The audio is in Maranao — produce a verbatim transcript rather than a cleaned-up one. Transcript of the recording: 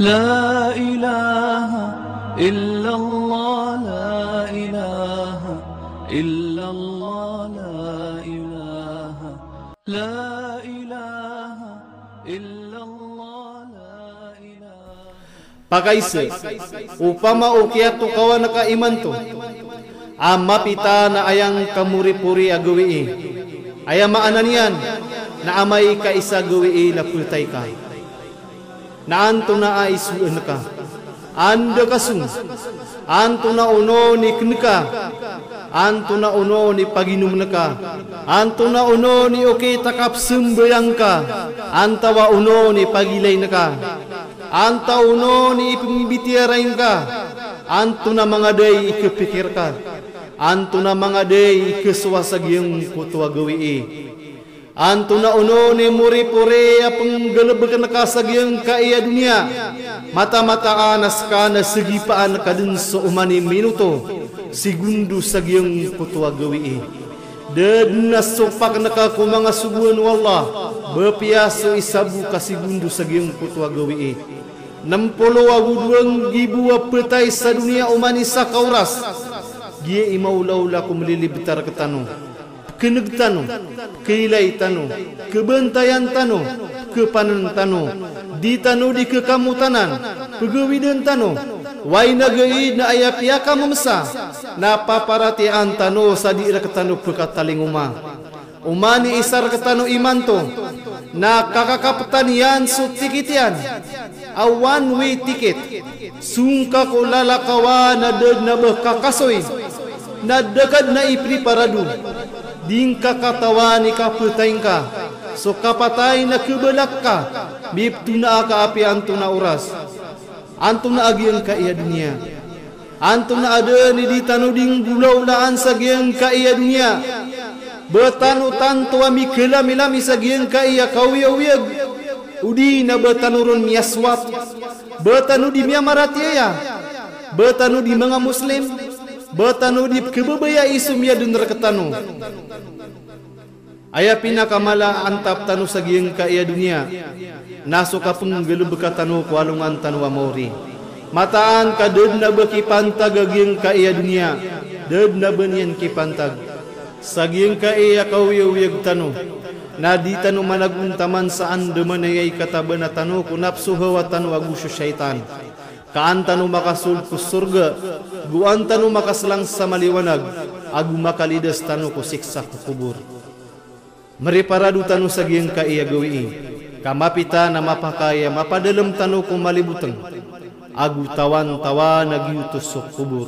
لا إله إلا الله، لا إله إلا الله، لا إله. لا إله إلا الله، لا إله. Pakaiza, opama o kiyatokawan ka imanto a mapita na aya ngka moripori a gawii, aya maana niyan na amay ka isa gawii na phatay ka. Na antonaa i sowaan ka? Anda ka song? Antonaa onon i kn ka? Antonaa onon i paginomn ka? Antonaa onon i okit a kapsambayang ka? Antawaa onon i pagilayn ka? Antaa onon i pmbitiyarai ngka? Antonaa manga da i kapikir ka? Antonaa manga da i kasowa sa giyangkoto a gawii? Antonaa onon i moripori a pnggalbkn ka sa giyangkai a doniya? Mataan-mataan a ska na sagipaan ka dn so oman i minuto, segundo sa giyangkoto a gawii. Da dn a sopakn ka ko manga sogoan o Allah, ba apiya so isa bo ka segundo sa giyangkoto a gawii. Nm polo ago dowa nggibo a phatay sa doniya oman i isa ka oras. Giya i maolaola ko mlilibta rktano. Pkneg tano, kailay tano, kabantayan tano, kapanan tano, di tano di kakamotanan, pgawidan tano, way na gaid na aya piyakammsa na paparatiyayaan tano sa di rktano pkatalingoma. Oman i isa rktano imanto na kakakaptan iyan so ticket iyan a one way ticket. Song ka ko lalakawan a da dn a ba kakasoy, na da ka dn a ipriparado. Di ngka katawan i kapatay ngka. So kapatay na khabalak ka, miptonaa ka apiya antonaa oras, antonaa a giyangkai a doniya. Antonaa a dn i di tano di nggolaolaan sa giyangkai a doniya. Ba tano tanto a mikalamilami sa giyangkai a kawiyawiyag, odi na ba tano ron miyaswat, ba tano di miyamaratiyaya, ba tano di manga Muslim, ba tano di pkhababayai so miyadn rktano. Aya pinakamala a antap tano sa giyangkai a doniya na so kapnggalbka tano ko alongan tano a maori. Mataan ka da dn a ba kipantag a giyangkai a doniya, da dn a ba niyan kipantag. Sa giyangkai a kawiyawiyag tano, na di tano managontaman sa andamanaya i katabana tano ko napso hawa tano ago so shaytan. Ka an tano makasold ko sorga, go an tano makaslang sa maliwanag, ago makalidas tano ko siksa ko kobor. Mriparado tano sa giyangkai a gawii, ka mapita na mapakay a mapadalm tano ko malibotng, ago tawantawan a giyoto so kobor.